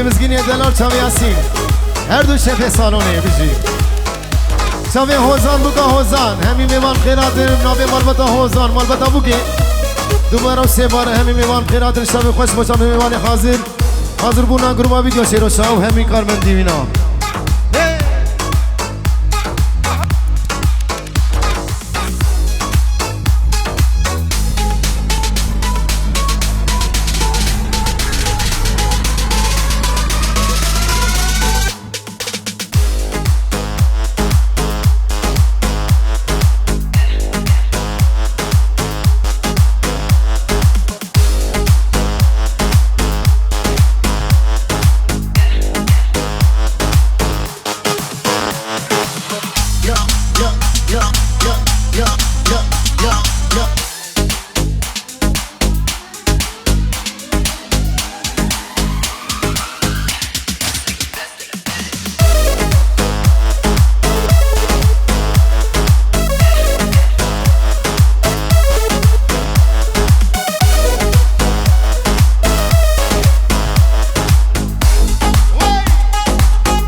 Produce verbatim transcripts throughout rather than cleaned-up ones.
Mizgînê delal çavê Yasîn. Her du şefê salonê bijî. Çavê Hozan, Buka Hozan. Hemî mêvan xêr hatin, navê malbata Hozan, malbata Bukê. Dubare û sêbare hemî mêvan xêr hatin, şevê xweş bo çavê mêvanê hazir. Hazir bûna gruba Vîdyo Şêro Şaw, hemî karmendî wîna. Hey!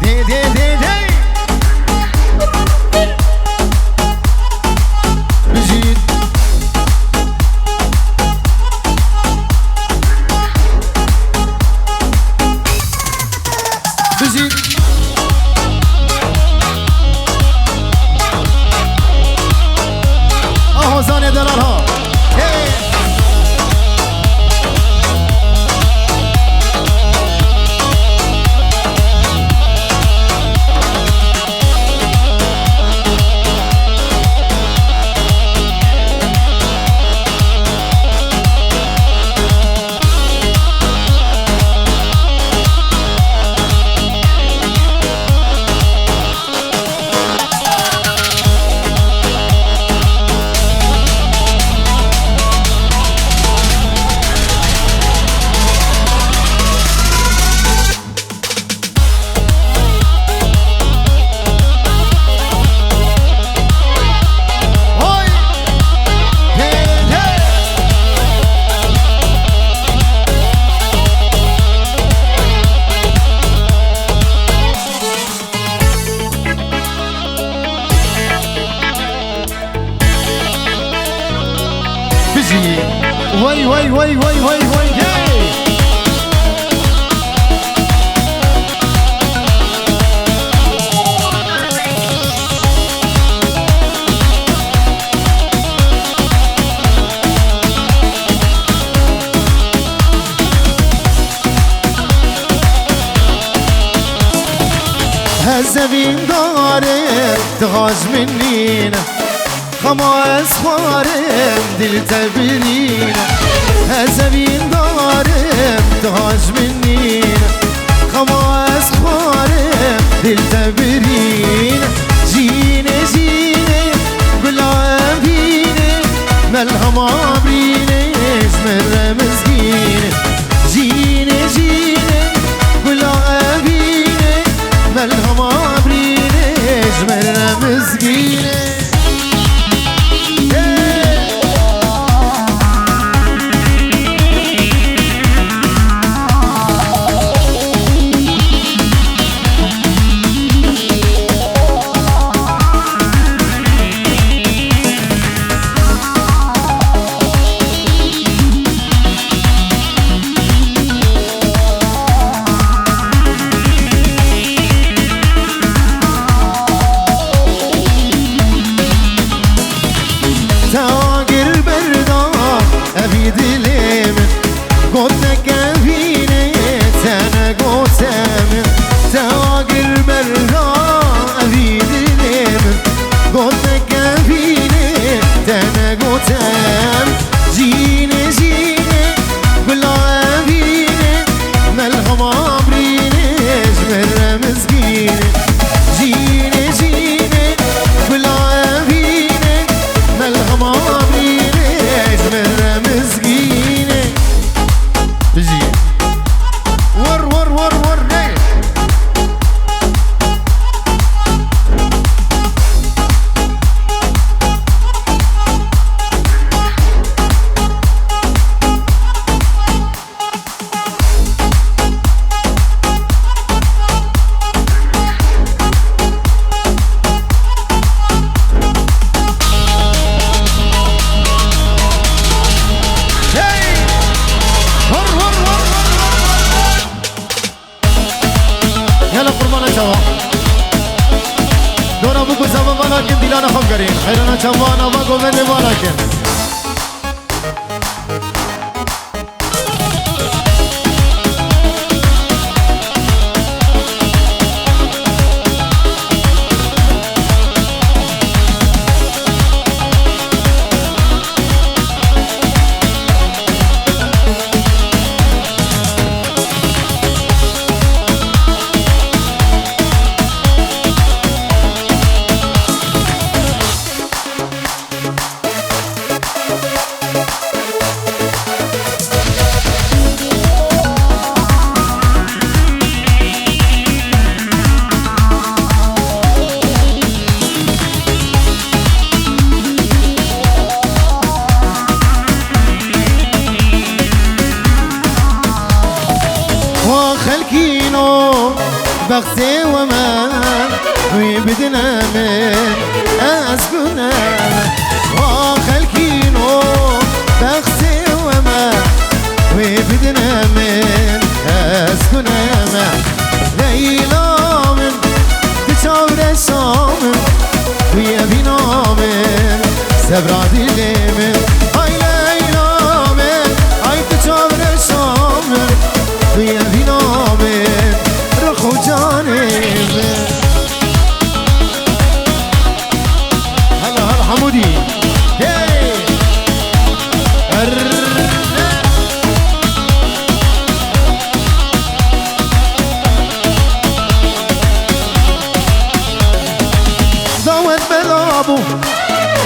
Dê, dê, dê, dê. Bijî. Bijî. A Hozanê delal ha. Hey! Bijî. Wey, wey, wey, wey, wey, wey, hey! Ez evîndarim, tu xaç min nîne. Xema ez xwarim, dil te birîne. Ez evîndarim, tu xaç min nîne. Xema ez xwarim, dil te birîne. Jînê, jînê, gula evînê, melhema birînê, ji min re mizgînê. Jînê, jînê, gula evînê, melhema birînê, ji min re mizgînê. Kerîm, xeyrana çavan ava govendê vala kin. Wa xelkîno, bextê we me, wî bidine min, ez gune me. Wa xelkîno, bextê we me, wî bidine min, ez gune me. Leyla min, tu çavreşa min, tu ye vîna min, sebra dilê min. Ay Leyla min, ay tu çavreşa min, tu ye vîna min, rux û canê min. Hela hela Hemûdî. Hey! Err! Dawet bela bû,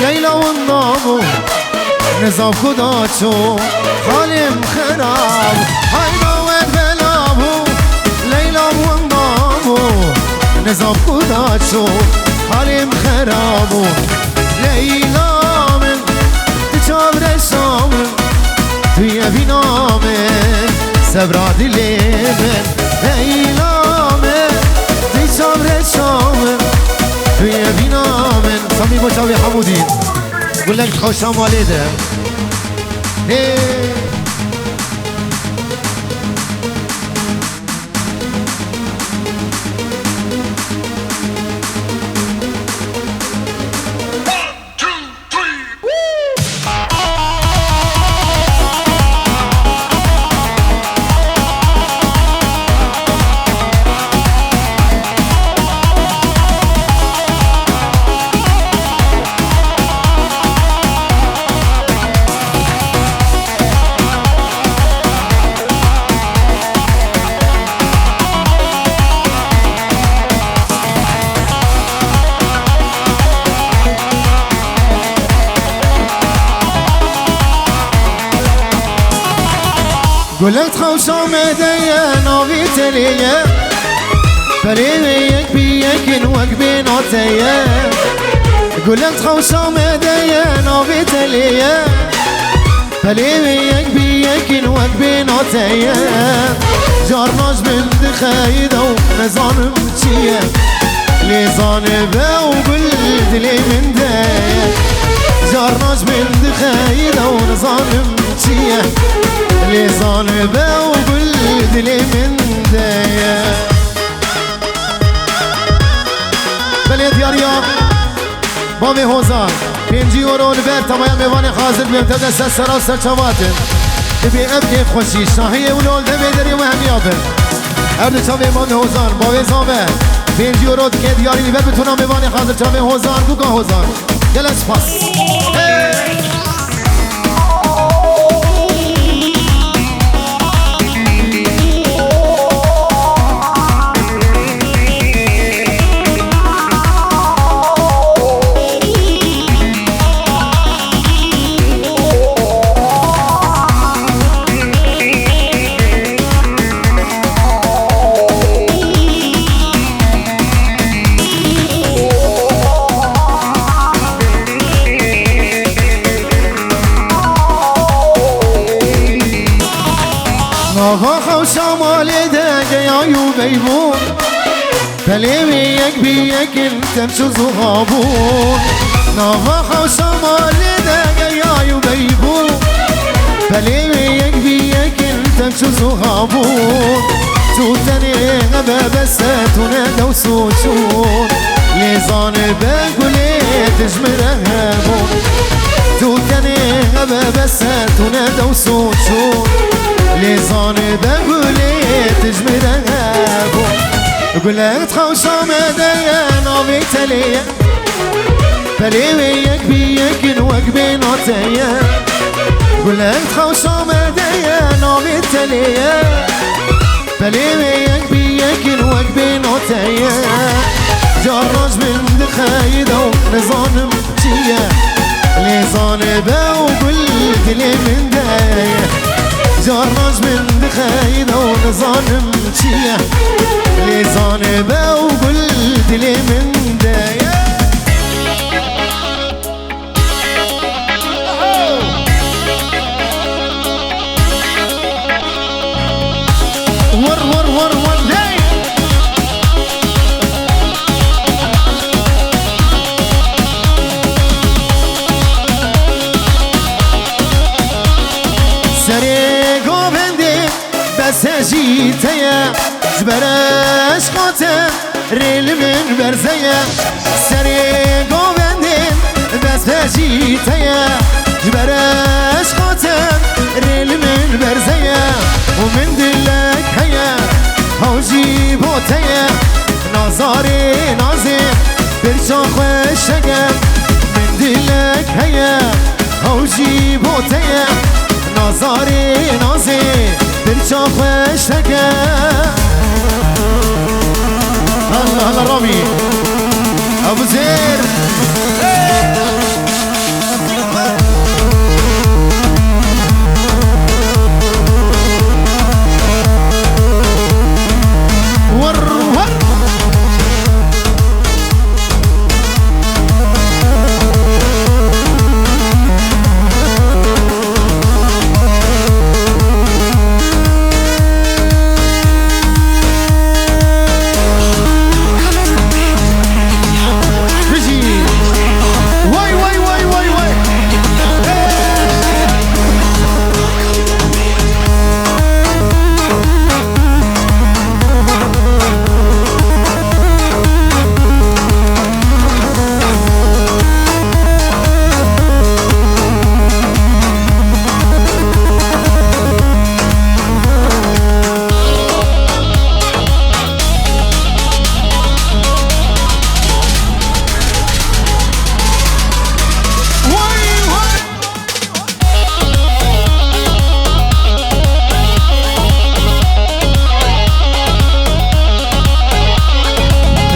Leyla winda bû, nizam ku da çû, halê min xera bû. Hay dawet bela bû, Leyla winda bû, nizam ku da çû, halê min xera bû. Leyla min, tu çavreşa min, tu ye vîna min, sebra dilê min. Leyla min, tu çavreşa min, tu ye vîna min. Samî bo çavê Hemûdî. Gulek xweşa malê de. Hey. Gulek xewşa me de ye, navî telê ye. Pelê wê yek bi yek in wek bêna te ye. Gulek xewşa me de ye, navî telê ye. Pelê wê yek bi yek in wek bêna te ye. Carna ji min dixeyde û nizanim çi ye. Lê zanibe û gul dilê min de ye. Carna ji min dixeyde û nizanim çi ye. Lê zanibe û gul dilê min de ye. Belê diyariya. Bavê Hozan, pêncî euro li ber temaya mêvanê hazir dibin, te de ser sera ser çavat in. Dibê ev kêfxweşî, şahiyê wilo li devê derê we hemiya bin. Her du çavê Bavê Hozan, bavê Zave, pêncî euro dike diyarî li ber bitûna mêvanê hazir çavê Hozan, Guka Hozan. Gelek spas. Hey! Nava xewşa malê de geyay û beybûn. Pelê wê yek bi yek in tem çi zuha bûn. Nava xewşa malê de geyay û beybûn. Pelê wê yek bi yek in tem çi zuha bûn. Tu tenê nebe bese tu ne dews û çûn. Lê zanibe gulê tu ji min re hebû. Tu tenê hebe bes e, tu ne dews û çû. Lê zanibe gulê tu ji min re hebû. Gulek di xewşa me de ye, navê te lê ye. Pelê wê yek bi yek in wek bêhna te ye. Gulek di xewşa me de ye, navê te lê ye. Pelê wê yek bi yek in wek bêhna te ye. Carna ji min dixeyde û nizanim çi ye. Lê zanibe û gul dilê min de ye. Carna ji min dixeyde û nizanim çi ye. Lê zanibe û gul dilê min de ye. Wır, wır, wır, wır, hey! Serê govendê bes e jî te ye, ji ber eşqa te rê li min berze ye. Serê govendê bes e jî te ye, ji ber eşqa te rê li min berze ye. Û min dilek heye, hew jî bo te ye. Nazarê nazê, pirça xweşek e. Min dilek heye, hew jî bo te ye. Nazarê nazê, pirça xweşek e. Halla, halla, Ramî. Ebûzêr. Wır, wır. Bijî. Way, way, way, way, way.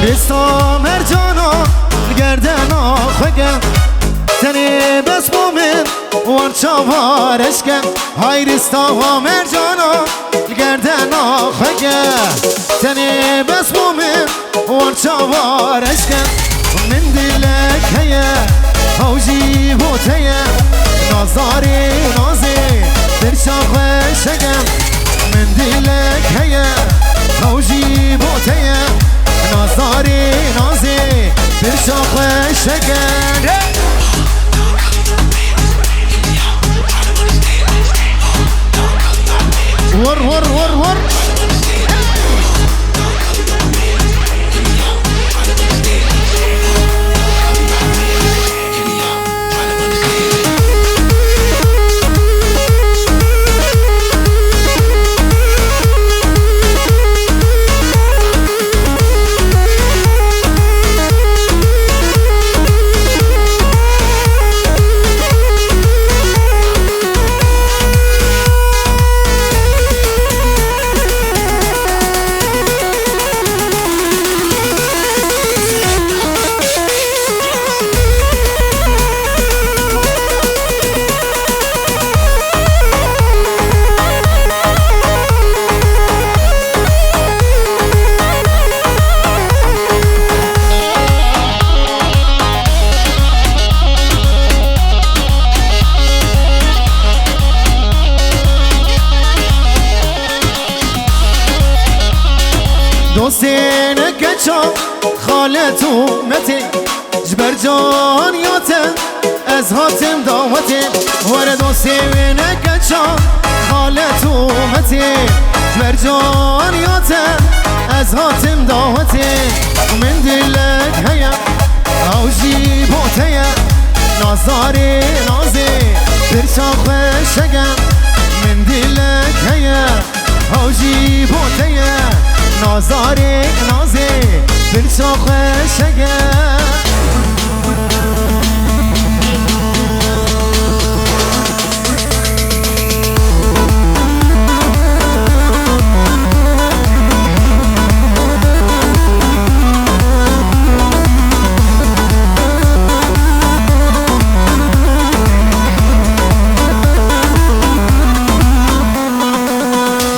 Rista mercana li gerdena xwe ke, tenê bes bo min wan çawa reş ke. Hay rista wa mercana li gerdena xwe ke, tenê bes bo min wan çawa reş ke. Min dilek heye, hew jî bo te ye. Nazarê nazê, pirça xweşek e. Min dilek heye, hew jî bo te ye. Nazarê nazê, pirça xweşek e. Wır, wır, wır, wır. Dostê ne keça, xalet û metê, ji ber caniya te ez hatim dawetê. Were dostê wê ne keça, xalet û metê, ji ber caniya te ez hatim dawetê. Min dilek heye, ew jî bo te ye. Nazarê nazê, pirça xweşege. Min dilek heye, ew jî bo te ye. Nazarê nazê, pirça xweşege.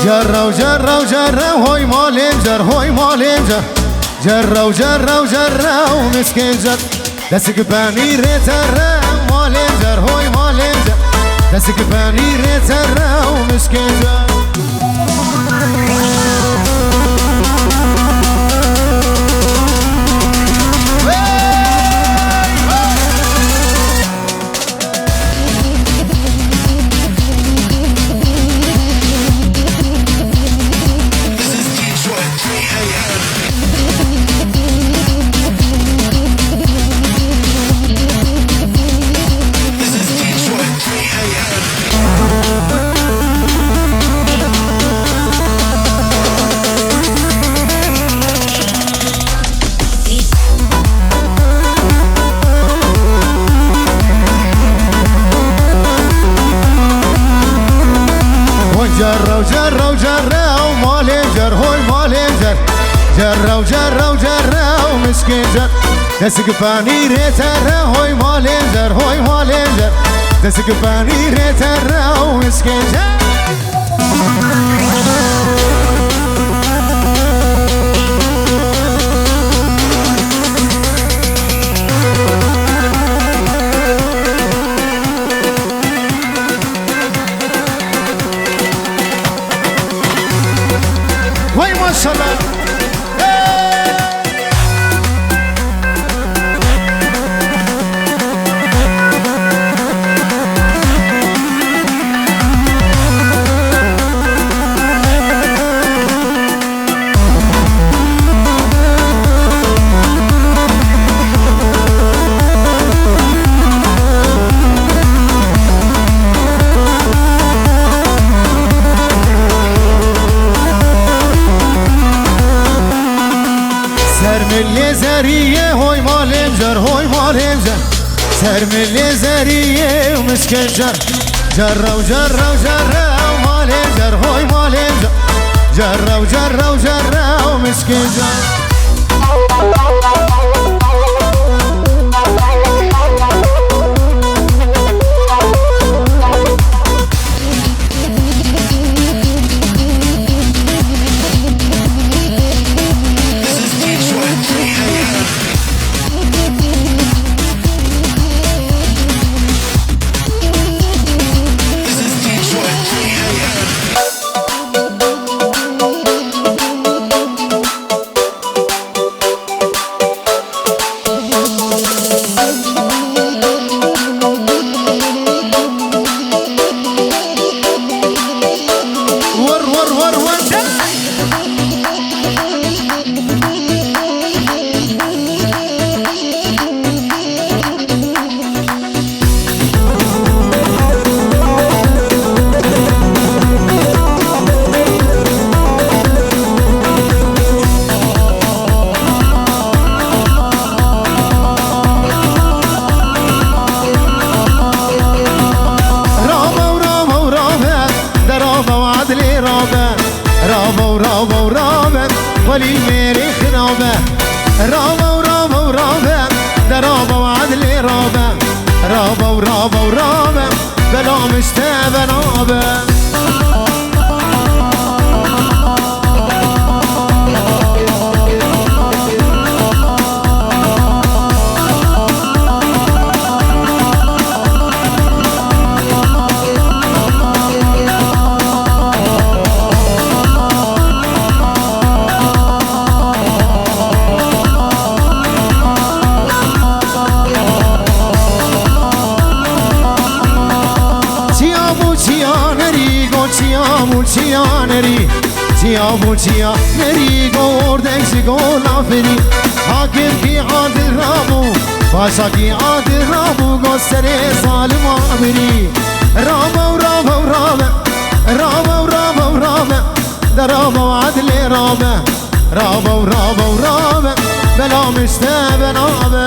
Cerrew, cerrew, cerrew, hoy malên cer, hoy malên cer. Cerrew, cerrew, cerrew, miskên cer. Desik penîrê te re, malên cer, hoy malên cer. Desik penîrê te re, miskên cer. Hûn cerrew, cerrew, cerrew, malên cer, hoy malên cer. Cerrew, cerrew, cerrew, miskên cer. Desik penîrê te re, hoy malên cer, hoy malên cer. Desik penîrê te re, miskên cer. Vay maşallah. Ser milê zeriyê, hoy malên cer, hoy malên cer. Ser milê zeriyê û miskên cer. Cerrew, cerrew, cerrew, malên cer, hoy malên cer. Cerrew, cerrew, cerrew, miskên cer. Rave û rave û rave, de rave û edlê rave. Rave û rave û rave, welî mêrê xirabe. Rave û rave û rave, de rave û edlê rave. Rave û rave û rave, bela min ji te ve nabe. Çiya bû çiya nerî, go çiya bû çiya nerî. Çiya bû çiya nerî gordek ji gola firî. Hakim kî adil rabû, paşa kî adil rabû, got serê zalima birî. Rabe û rabe û rabe, rabe û rabe û rabe, de rabe û edlê rabe. Rabe û rabe û rabe, bela mişte be nabe.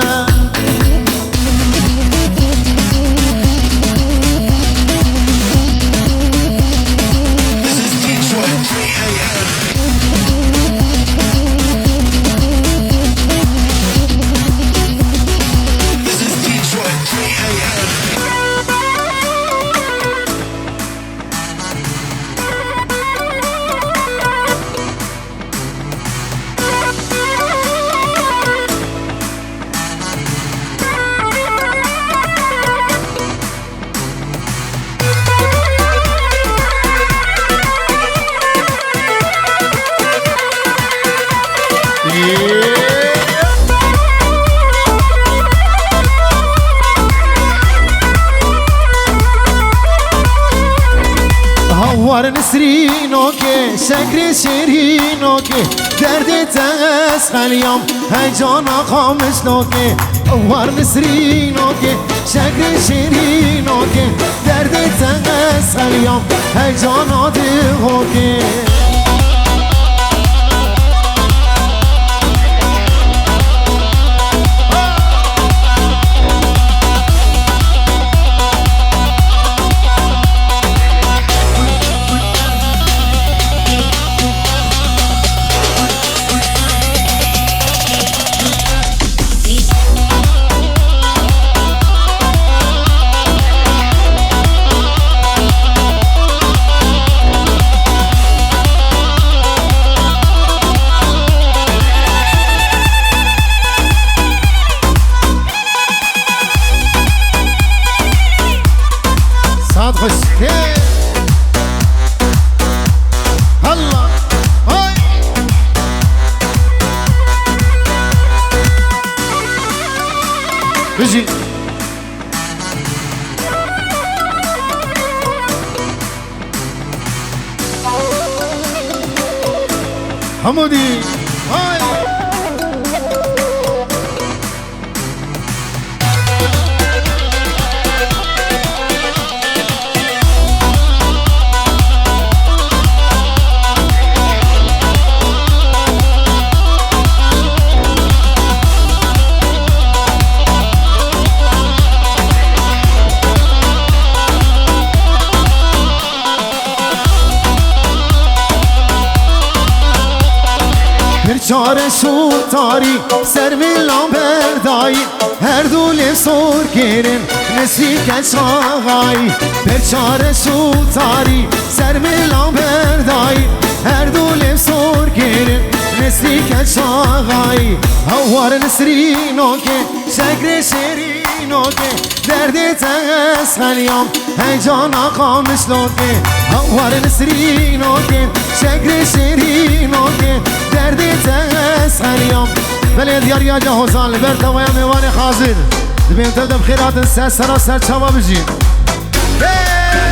Hawar Nisrînokê, şekrê şêrînokê, derdê te ez xeliyam, heycana Qamişlokê. Hawar Nisrînokê, şekrê şêrînokê, derdê te ez xeliyam, heycana Dihokê. Saet xweş. Hey! Halla! Hay! Bijî! Hemûdî! Hay! Pir çareş û tarî, ser milan berdayî, her du lê sor kirin, Nesrî Keçaxayî. Pir çareş û tarî, ser milan berdayî, her du lê sor kirin, Nesrî Keçaxayî. Hawar Nisrînokê, şekrê şêrînokê, derdê te ez xeliyam, heycana Qamişlokê. Hawar Nisrînokê, şekrê şêrînokê, derdê te ez xeliyam. Belê diyariya Cahozan li ber tewaya mêvanê hazir. Dibên tev de bi xêr hatin, ser sera ser çava bijî. Hey!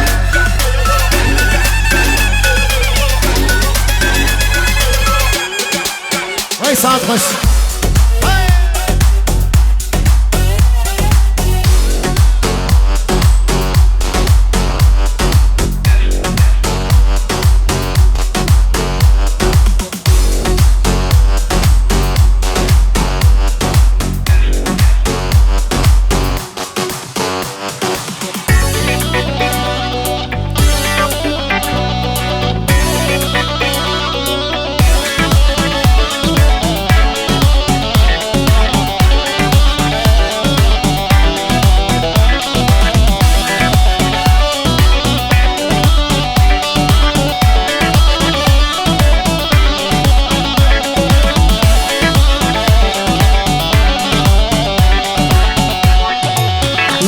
Hey, saet xweş. Hey!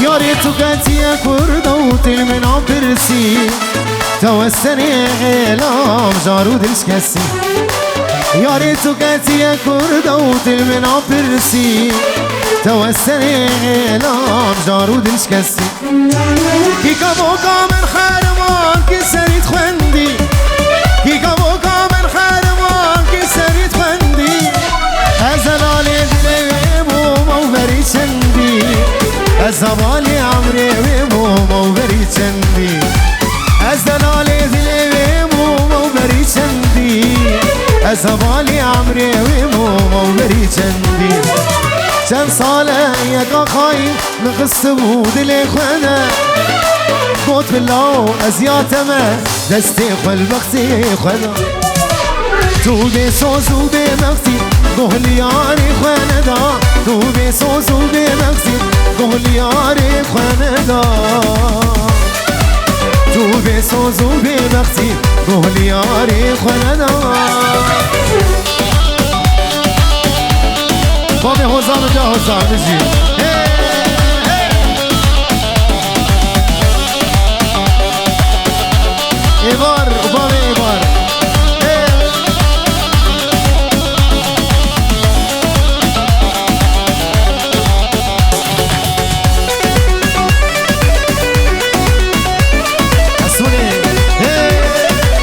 Yarê tu ketiye Kurda û dil min a pirsî. Tewe serê hêlam jar û dilşkesî. Yarê tu ketiye Kurda û dil min a pirsî. Tewe serê hêlam jar û dilşkesî. Kîka boka min xerman ki serî xwendî. Kîka boka min Hevalê emrê wê mû mewberî çendî. Çend sal e yek axayî min xistibû dilê xwe de. Got bila ez ya te me destê xwe li bextê xwe de. Tu bê soz û bê bextî guh li yarê xwe neda. Tu bê soz û bê bextî guh li yarê xwe neda. Tu bê soz û bê bextî guh li yarê xwe neda. Bavê Hozan û ca Hozan bijî. Hey, hey. Êvar û bavê Êvar. Hey. Esûnê. Hey,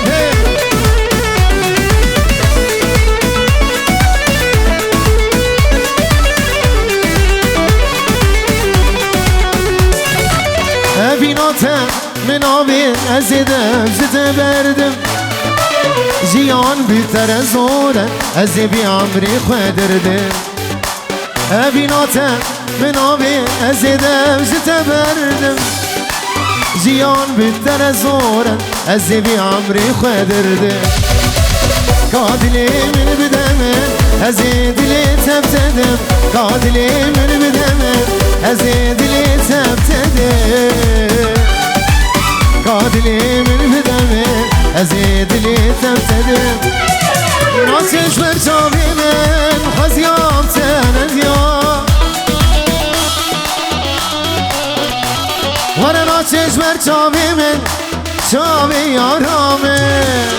hey. Evîna te min avê, ez ê dev ji te berdim. Jiyan bi te re zor e, ez ê vî emrê xwe dirdim. Evîna te min avê, ez ê dev ji te berdim. Jiyan bi te re zor e, ez ê vî emrê xwe dirdim. Ka dilê min bide min, ez ê dilê te bi te dim. Ka dilê min bide min, ez ê dilê te bi te dim. Ka dilê min bide min, ez ê dilê te bi te dim. Naçe ji ber çavê min xweziyam te nediya. Were naçe ji ber çavê min, çavê yara min.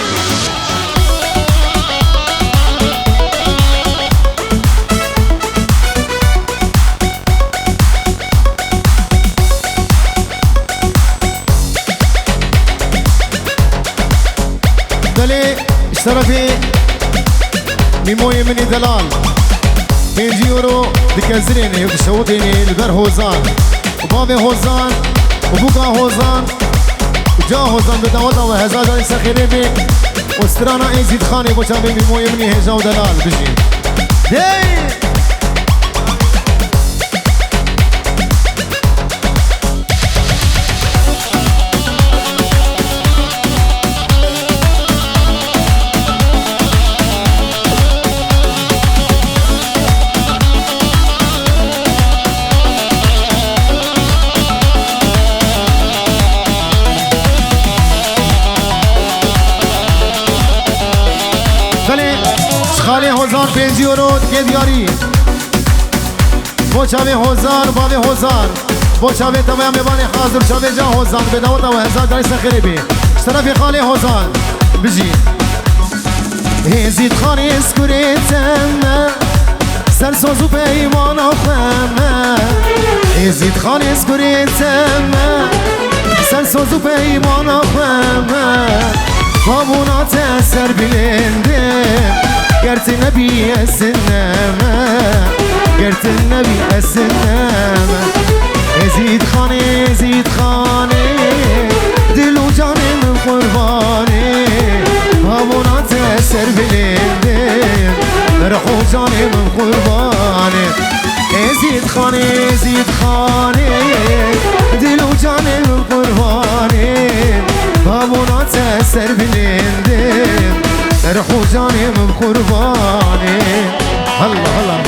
Belê, ji terefê Mîmoyê min ê delal pêncî euro dike zirênê û dişewitênê li ber Hozan û bavê Hozan û bûka Hozan û ca Hozan bi daweta we hezar carî ser xêrê bê û strana Êzîd Xanê bo çavê Mîmoyê min ê hêja û delal bijî. Hey! Belê, ji xalê Hozan pêncî euro dike diyarî. Bo çavê Hozan, bavê Hozan. Bo çavê tevaya mêvanê hazir, çavê ca Hozan. Bê daweta we hezar carî ser xêrê bê. Ji terefê xalê Hozan. Bijî. Êzîd Xanê skurê te me, ser soz û peymana xwe me. Êzîd Xanê skurê te me, ser soz û peymana xwe me. Pabûna te ser bilindin, ger tu nebî ez neme, ger tu nebî ez neme. Êzîd Xanê, Êzîd Xanê, dil û canê min qurbanê. Pabûna te ser bilindin, ruh û canê min qurbanê. Êzîd Xanê, Êzîd Xanê, dil û canê min qurbanê. Pabûna te ser bilindin, ruh û canê min qurbanê. Halla, halla.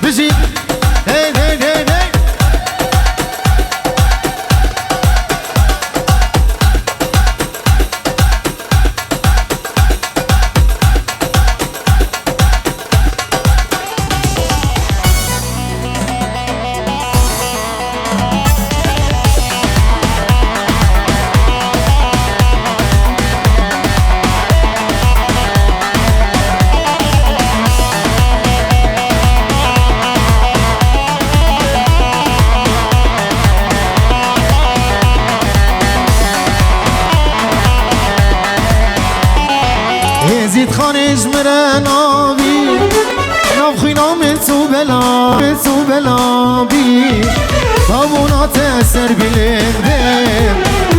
Bijî. Hey, hey, hey, hey. Êzîd Xanê ji min re navî, nav xwîna min Sobela, sobela bî, babûna te ser bilindê,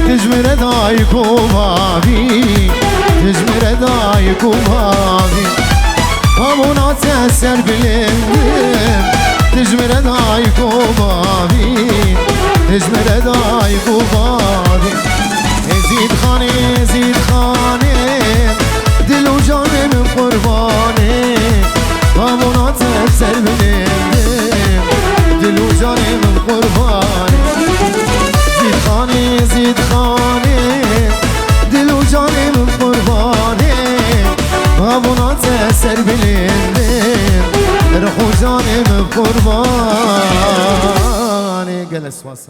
tu ji min re dayik û bavî, tu ji min re dayik û bavî. Babûna te ser bilindê, tu ji min re dayik û bavî, tu ji min re dayik û bavî. Êzîd Xanê, Êzîd Xanê, dil û canê min qurbanê. Babûna te ser bilindê, dil û canê min qurbanê. Êzîd Xanê, Êzîd Xanê, dil û canê min qurbanê. Babûna te ser bilindê, ruh û canê min qurbanê. Gelek spas.